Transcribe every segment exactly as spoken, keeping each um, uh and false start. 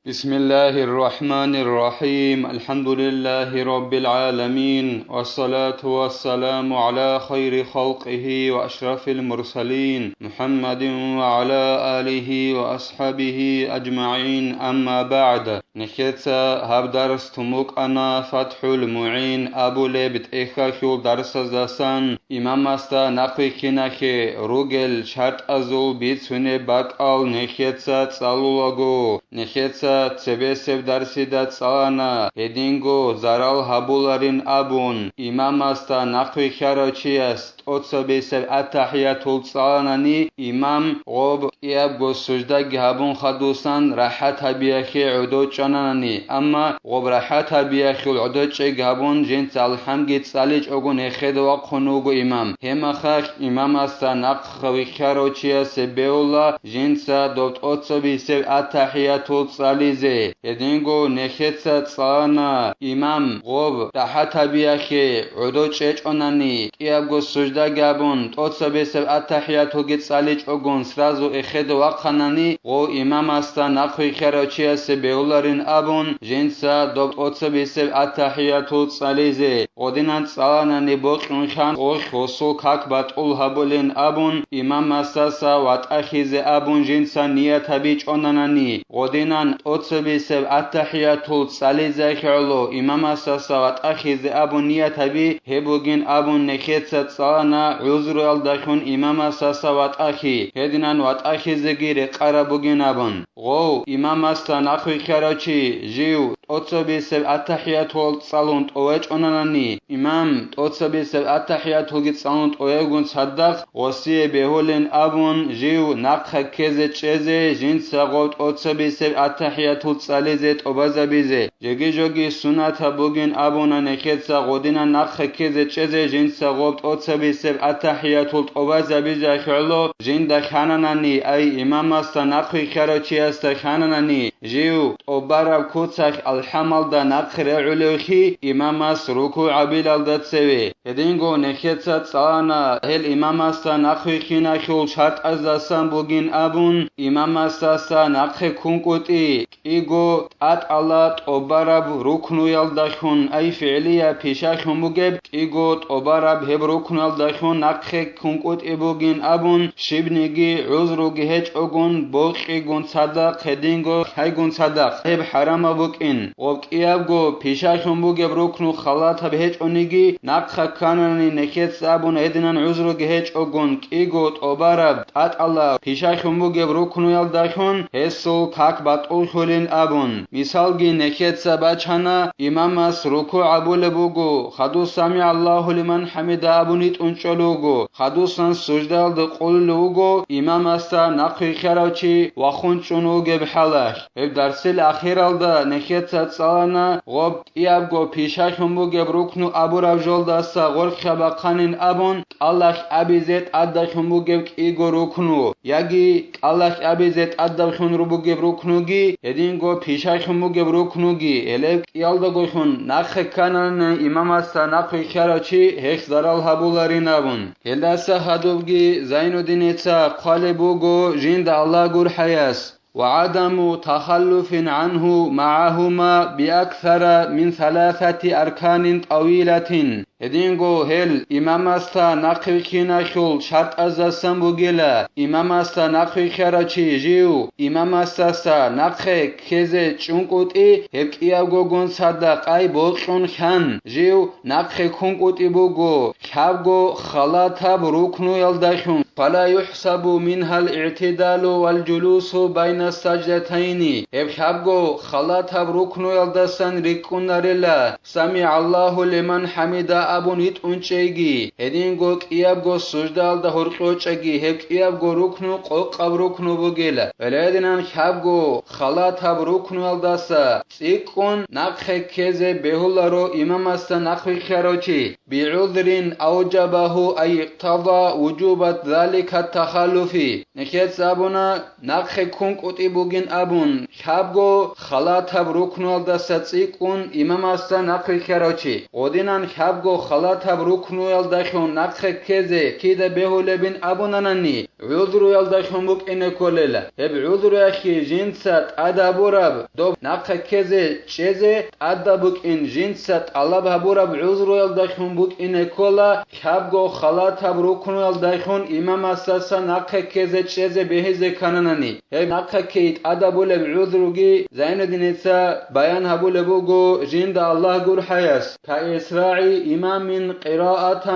بسم الله الرحمن الرحيم. الحمد لله رب العالمين. والصلاة والسلام على خير خلقه وأشرف المرسلين محمد وعلى آله وأصحابه أجمعين. أما بعد. Нехеца гьаб дарс тумукъана ФатхӀул МугӀин абулеб тӀехьалъул дарсаздасан имамасда нахъвихьинахье ругел шартӀазул бицунеб бакӀал нехеца цӀалулаго, нехеца цебесеб дарсида цӀалана, гьединго зарал гьабуларин абун, имамасда нахъвихьарав чияс тӀоцабисеб аттахӀиятул цӀаланани, имам гъоб кӀиябго суждаги гьабун хадусан рахӀат гьабиялъе гӀодов чӀвананани, амма гъоб рахӀат гьабиялъул гӀодов чӀеги гьабун, жинца алхӀамги цӀаличӀого нехеда вахъун вуго имам. Гьеб мехалъ имамасда нахъ вихьарав чиясе бегьула жинца доб тӀоцабисеб аттахӀиятул цӀализе. Гьединго нехеца цӀалана имам гъоб рахӀат гьабиялъе гӀодов чӀечӀонани, кӀиябго суждаги гьабун, тӀоцабисеб аттахӀиятулги цӀаличӀогун, сразу эхеда вахъанани, гъов имамасда нахъвихьарав чиясе бегьуларин абун, жинца доб тӀоцабисеб аттахӀиятул цӀализе. Гъодинан цӀаланани бокьун хьан, гъолъ гъосул как батӀул гьабулин абун, имамасдаса ватӀахьизе абун жинца ният гьабичӀонанани, гъодинан тӀоцабисеб аттахӀиятул цӀализехьуло имамасдаса ватӀахьизе абун ният гьаби, гьеб бугин абун нехеца цӀалана гӀузруялдалъун имамасдаса ватӀахьи, гьединан ватӀахьизеги рекъараб бугин абун. Гъов, имамасда нахъвихьарав чи, жив тӀоцабисеб аттахӀиятул цӀалун тӀовечӀонанани, имам тӀоцабисеб аттахӀиятулги цӀалун тӀовегун цадахъ гъосие бегьулин абун, жив нахъа ккезе чӀезе, жинца гъов тӀоцабисеб аттахӀиятул цӀализе тӀобазабизе, жеги-жоги сунатаб бугин абуна нехеца гъодинан нахъа ккезе чӀезе, жинца гъоб тӀоцабисеб аттахӀиятул тӀобазабизе хьоло, жинда хьананани, ай имамасда нахъвихьарав чиясда хьананани, жив тӀобараб куцалъ алхӀамалда нахъ регӀулевлъи, имамас рукугӀ гьабилалда цеве. Гьединго нехеца цӀалана гьел имамасда нахъвихьиналъул шартӀаздасан бугин абун, имамасдаса нахъе ккункӀутӀи, кӀиго тӀатӀала тӀобараб рукнуялдалъун, ай фигӀлия пишалъун бугеб, кӀиго тӀобараб гьеб рукнуялдалъун нахъе ккункӀутӀи бугин абун, щибниги гӀузруги гьечӀогун, бокьигун цадахъ, гьединго хӀайгун цадахъ, гьеб хӀарамаб букӀин. Гъоб кӀиябго пишалъун бугеб рукну халатаб гьечӀониги, нахъа кканани нехеца абун гьединан гӀузруги гьечӀогун, кӀиго тӀобараб тӀатӀала пишалъун бугеб рукнуялдалъун гьесул как батӀуллъулин абун. Мисалги нехеца бачана, имамас рукугӀ гьабулеб буго, хадув «СамигӀаллагьу лиман хӀамида» абун йитӀун чӀолев вуго, хадусан суждаялда къулулев вуго, имамасда нахъвихьарав чи вахун чӀун вугеб хӀалалъ. Гьеб дарсил ахиралда нехеца цӀалана гъоб кӀиябго пишалъун бугеб рукну абураб жолдаса гъоркьа бахъанин абун, кӀалалъ абизе тӀадалъун бугеб кӀиго рукну, яги кӀалалъ абизе тӀадалъун ру-, бугеб рукнуги, гьединго пишалъун бугеб рукнуги, гьелеб кӀиялдагойхун нахъе кканани имамасда нахъвихьарав чи гьелъ зарал гьабуларин абун. Гьелдаса гьадубги Зайнуддиница хъвалеб буго жинда Аллагь гурхӀаяс: «وعدم تخلف عنه معهما بأكثر من ثلاثة أركان طويلة». Гьединго гьел имамасда нахъвихьиналъул шартӀаздасан бугила, имамасда нахъвихьарав чи жив имамасдаса нахъе ккезе чӀункӀутӀи, гьеб кӀиябгогун цадахъ, ай бокьун хьан, жив нахъе ккункӀутӀи буго, лъабго халатаб рукнуялдалъун, «فلا يحسب منها الاعتدال والجلوس بين السجدتين», гьеб лъабго халатаб рукнуялдасан рикӀкӀунарила, «СамигӀаллагьу лиман хӀамида» абун йитӀун чӀейги, гьединго кӀиябго суждаялда гьоркьочӀаги, гьеб кӀиябго рукну къокъаб рукну бугила. Гьединан лъабго халатаб рукнуялдаса цӀикӀкӀун нахъе ккезе бегьуларо имамасда нахъвихьарав чи, «بعذر أوجبه أي اقتضى وجوب ذلك التخلف». Нехеца абуна, нахъе ккункӀутӀи бугин абун, лъабго халатаб рукнуялдаса цӀикӀкӀун имамасда нахъвихьарав чи. Гъодинан лъабго халатаб рукнуялдалъун нахъе ккезе кида бегьулебин абунанани, гӀузруялдалъун букӀине кколела. Гьеб гӀузруялъе жинца тӀад гьабураб, доб нахъа ккезе чӀезе тӀадаб букӀин, жинца тӀалаб гьабураб гӀузруялдалъун букӀине ккола, лъабго халатаб рукнуялдалъун имамасдаса нахъа ккезе чӀезе бегьизе ккананани. Гьеб нахъа ккей тӀадабулеб гӀузруги Зайнуддиница баян гьабулеб буго жинда Аллагь гурхӀаяс: كإسراع إمام قراءة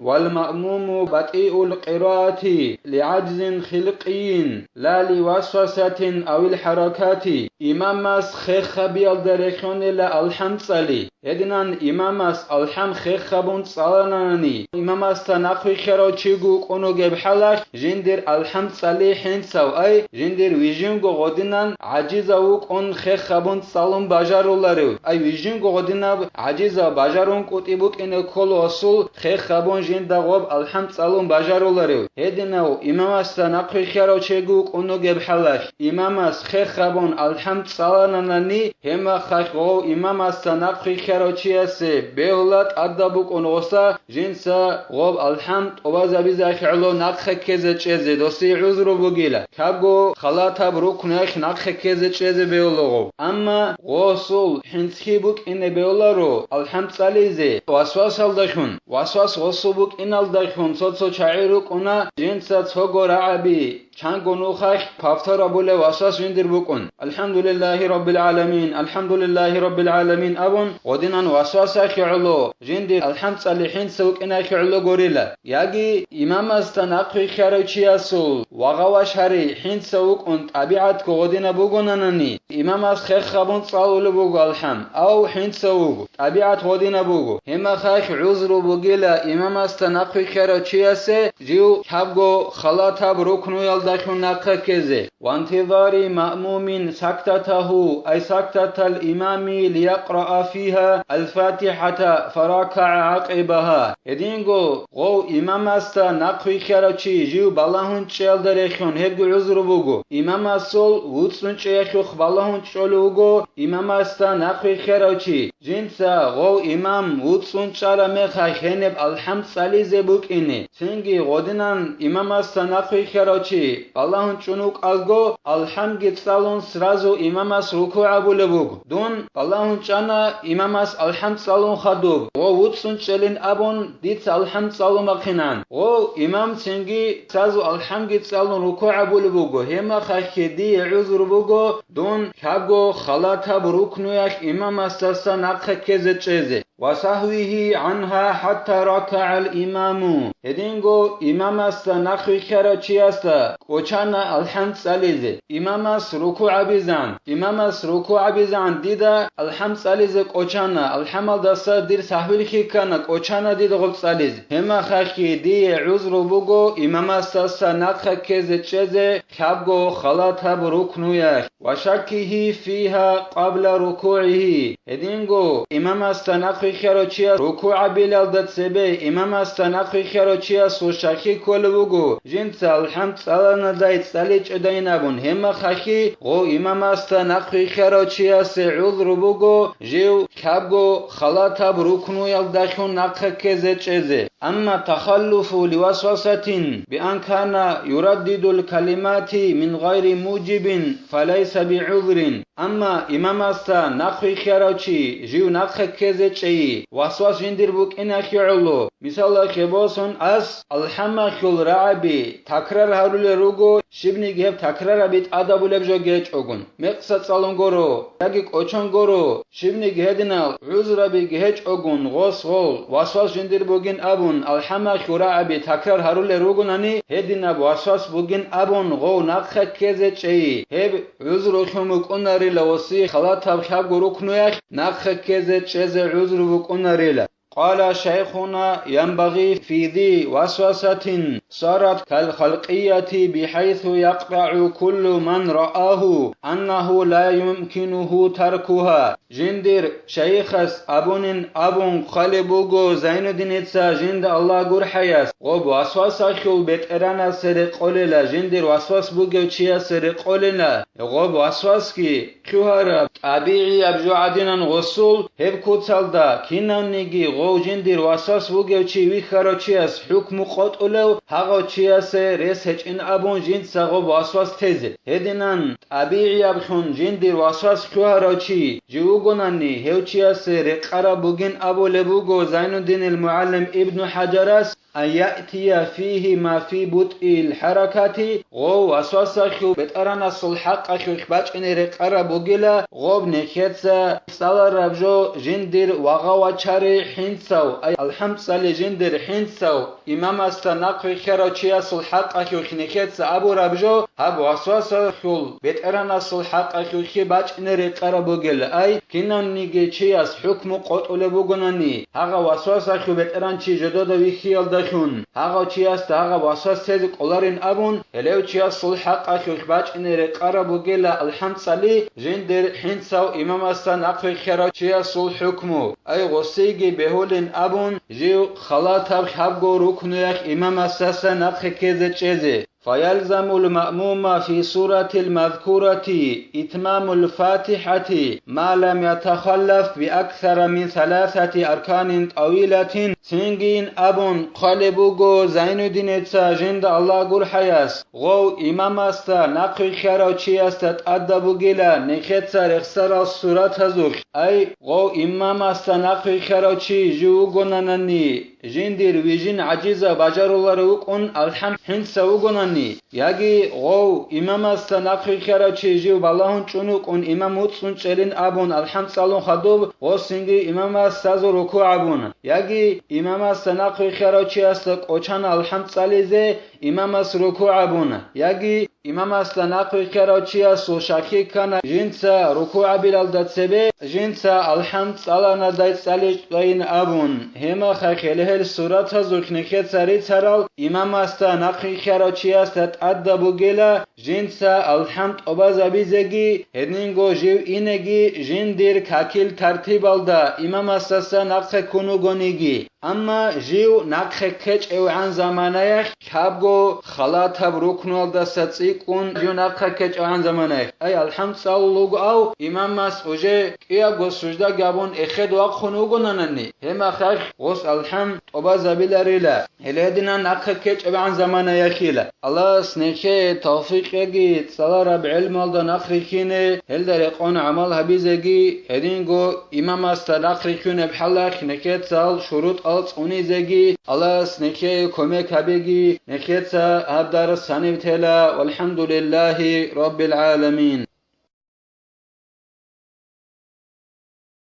والمأموم بطيء القراءة لعجز خلقي لا لوسوسة أو الحركات. Имамас хехабиялда рехьонила алхӀам цӀали. Гьединан имамас алхӀам хехабун цӀалананани, имамасда нахъвихьарав чиго вукӀун вугеб хӀалалъ, жиндир алхӀам цӀали хӀинцав, ай, жиндир вижинго гъодинан гӀажизав вукӀун хехабун цӀалун бажаруларев, ай, вижинго гъодинаб гӀажизав бажарун кӀутӀи букӀине кколасул хехабун жинда гъоб алхӀам цӀалун бажаруларев. Гьединав имамасда нахъвихьарав чиго вукӀун вугеб хӀалалъ, имамас хехабун алхӀам цӀалананани, гьеб мехалъ гъов имамасда нахъвихьарав чиясе бегьула тӀадаб букӀун гъоса, жинца гъоб алхӀам тӀубазабизехь гӀоло нахъе ккезе чӀезе досие гӀузру бугила, лъабго халатаб рукнуялъ нахъе ккезе чӀезе бегьула гъов. Амма гъосул хӀинцлъи букӀине бегьуларо алхӀам цӀализе васвасалдалъун, васвас гъосул букӀиналдалъун цо-цо чагӀи рукӀуна, жинца цого рагӀаби, чанго нухалъ повтор гьабулев васвас жиндир букӀун, «Алхамдулиллагьи раббил гӀаламин, алхамдулиллагьи раббил гӀаламин», – абун, гъодинан васвасалъе гӀоло, жиндир алхӀам цӀали хӀинца вукӀиналъе гӀоло гурила. Яги имамасда нахъвихьарав чиясул вагъа-ваш гьари хӀинца вукӀун тӀабигӀатго гъодинаб бугонанани, имамас хехабун цӀалулеб буго алхӀам, ав хӀинца вуго, тӀабигӀат гъодинаб буго. Гьеб мехалъ гӀузру бугила имамасда нахъвихьарав чиясе жив лъабго халатаб рукнуялдалъун нахъа ккезе. وانتظار مأموم سكتته، أي سكتة الإمام، ليقرأ فيها الفاتحة فركع عقبها. Гьединго гъов имамасда нахъвихьарав чи жив балагьун чӀеялда рехьун гьебги гӀузру буго. Имамасул вуцӀцӀун чӀеялъухъ балагьун чӀолев вуго имамасда нахъвихьарав чи. Жинца гъов имам вуцӀцӀун чӀараб мехалъ гьениб алхӀам цӀализе букӀине, цинги гъодинан имамасда нахъвихьарав чи балагьун чӀун вукӀалго, алхӀамги цӀалун, сразу имамас рукугӀ гьабулеб буго. Дун балагьун чӀана имамас алхӀам цӀалун хадуб ва вуцӀцӀун чӀелин абун, дица алхӀам цӀалун бахъинан. Гъов имам цинги сразу алхӀамги цӀалун рукугӀ гьабулеб буго, гьеб мехалъги дие гӀузру буго, дун лъабго халатаб рукнуялъ имамасдаса нахъа ккезе чӀезе. وسهوه عنها حتى ركع الإمام. Гьединго имамасда нахъвихьарав чиясда кӀочана алхӀам цӀализе. Имамас рукугӀ гьабизегӀан, имамас рукугӀ гьабизегӀан дида алхӀам цӀализе кӀочана, алхӀамалдаса дир сахӀвилъи ккана, кӀочана дида гъоб цӀализе. Гьеб мехалъги дие гӀузру буго имамасдаса нахъа ккезе чӀезе лъабго халатаб рукнуялъ. وشكه فيها قبل ركوعه. Гьединго имамасда нахъвихьарав чияс рукугӀ гьабилалда цебе имамасда нахъвихьарав чиясул шакки кколеб буго, жинца алхӀам цӀаланадай цӀаличӀодайин абун, гьеб мехалъги гъов имамасда нахъвихьарав чиясе гӀузру буго, жив лъабго халатаб рукнуялдалъун нахъа ккезе чӀезе. أما التخلف لوسوسة بأن كان يردد الكلمات من غير موجب فليس بعذر. Амма имамасда нахъвихьарав чи жив нахъа ккезе чӀей, васвас жиндир букӀиналъе гӀоло, мисалалъе босун, ас алхӀамалъул рагӀаби такрар гьарулел руго, щибниги гьеб такрараби тӀадабулеб жо гьечӀогун, мекъса цӀалун гуро яги кӀочон гуро, щибниги гьединал гӀузрабиги гьечӀогун, гъос гъол васвас жиндир бугин абун, алхӀамалъул рагӀаби такрар гьарулел ругонани, гьединаб васвас бугин абун гъов нахъа ккезе чӀей. Гьеб гӀузрулъун букӀунарила ва цо халатаб лъабго рукнуялъ нахъа ккезе чӀезе гӀузру букӀунарила. قال شيخنا: ينبغي في ذي وسوسة صارت كالخلقية بحيث يقطع كل من رآه أنه لا يمكنه تركها. Жиндир шайихас абунин абун хъвалеб буго Зайнуддиница, жинда Аллагь гурхӀаяс, гъоб васвасалъул бетӀеранасе рекъолила, жиндир васвас бугев чиясе рекъолила, Гъоб васвасги лъугьараб тӀабигӀияб жо гӀадинан гъосул, гьеб куцалда кинавниги гъов жиндир васвас вугев чи вихьарав чияс хӀукму къотӀулев, гьагъав чиясе рес гьечӀин абун жинца гъоб васвас тезе. Гьединан тӀабигӀияблъун жиндир васвас лъугьарав чи жив вугонани, гьев чиясе рекъараб бугин абулеб буго Зайнуддинил мугӀалим Ибну ХӀажарас, «Ан яътия фигьи ма фи бутӀил хӀаракати», гъов васвасалъув БетӀергьанасул хӀакъалъулъ бачӀине рекъараб бугила, гъоб нехеца цӀалараб жо жиндир вагъа вачари хӀинцав, ай, алхӀам цӀали жиндир хӀинцав, имамасда нахъвилълъарав чиясул хӀакъалъулъ нехеца абураб жо, гьаб васвасалъул БетӀергьанасул хӀакъалъулъги бачӀине рекъараб бугила, ай, кинавниги чияс хӀукму къотӀулеб бугонани, гьагъав васвасалъув БетӀергьан чи жодода вихьиялдалъун, гьагъав чиясда гьагъаб васвас тезе кӀоларин абун, гьелев чиясул хӀакъалъулъ бачӀине рекъараб бугила алхӀам цӀали жиндир хӀинцав имамасда нахъвилълъарав чиясул хӀукму, ай гъосиги бегьулин абун, жив халатаб лъабго рукнуялъ имамасдаса нахъе ккезе чӀезе. فيلزم المأموم في السورة المذكورة إتمام الفاتحة ما لم يتخلف بأكثر من ثلاثة أركان طويلة. Цинги абун хъвалеб буго Зайнуддинеца жинда Аллагь гурхӀаяс, гъов имамасда нахъвилълъарав чиясда тӀадаб бугила нехеца рехсарал суратазулъ, ай, гъов имамасда нахъвилълъарав чи жив вугонанани, жиндир вижин гӀажизаб бажаруларев вукӀун алхӀам хӀинца вугонани, яги гъов имамасда нахъвилълъарав чи жив балагьун чӀун вукӀун имам вуцӀцӀун чӀелин абун алхӀам цӀалун хадуб, гъосинги имамас сазул рукугӀ абуна, яги имамасда нахъвилълъарав чиясда кӀочана алхӀам цӀализе, имамас рукугӀ абуна, яги имамасда нахъвилълъарав чиясул шакки ккана жинца рукугӀ абилалда цебе, жинца алхӀам цӀаланадай цӀаличӀайин абун, гьемахъа хеле-хел суратазулъ нехеца рицарал имамасда нахъвилълъарав чиясда тӀадаб бугила жинца алхӀам тӀобазабизеги, гьединго жив инеги жиндир какил тартибалда имамасдаса нахъе ккун вугониги. Амма жив нахъе ккечӀевгӀан заманаялъ лъабго халатаб рукнуялдаса цӀикӀкӀун жив нахъе ккечӀевгӀан заманаялъ, ай, алхӀам цӀалулев вуго, ав имамас уже кӀиябго сужда гьабун эхед вахъун вугонанани, гьемахъалъ гъос алхӀам тӀобазабиларила, гьеле гьединан нахъе ккечӀебгӀан заманаялъила. Аллагьас нехее тавфикъ кьеги, цӀалараб гӀелмалда нахъ рихьине, гьелда рекъон гӀамал гьабизеги, гьединго имамасда нахъ рихьунеб хӀалалъ нехецал шурутӀал цӀунизеги, Аллагьас нехее кумек гьабеги, нехеца гьаб дарс гьаниб тела. ВалхӀамдулиллагьи раббил гӀаламин.